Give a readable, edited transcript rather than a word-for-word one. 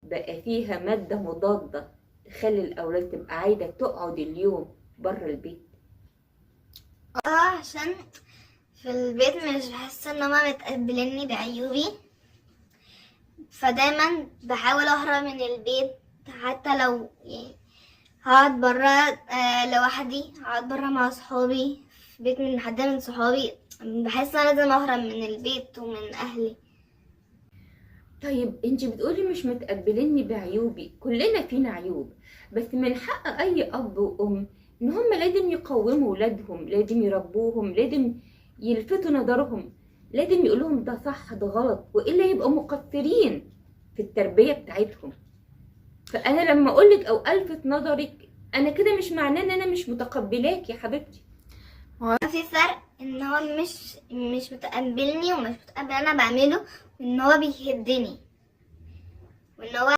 بقى فيها مادة مضادة تخلي الأولاد تبقى عايزة تقعد اليوم بره البيت؟ اه، عشان في البيت مش بحس ان هما متقبليني بعيوبي، فدايما بحاول اهرب من البيت. حتى لو يعني هقعد برا لوحدي، هقعد برا مع صحابي في بيت من حد من صحابي، بحس ان انا لازم اهرب من البيت ومن اهلي. طيب انت بتقولي مش متقبليني بعيوبي، كلنا فينا عيوب، بس من حق اي اب وام ان هم لازم يقوموا ولادهم، لازم يربوهم، لازم يلفتوا نظرهم، لازم يقولوهم ده صح ده غلط، والا يبقوا مقصرين في التربية بتاعتهم. فانا لما اقولك او الفت نظرك انا كده مش معناه ان انا مش متقبلاك يا حبيبتي. في فرق ان هو مش متقبلني ومش متقبل انا بعمله، وان هو بيهدني، وان هو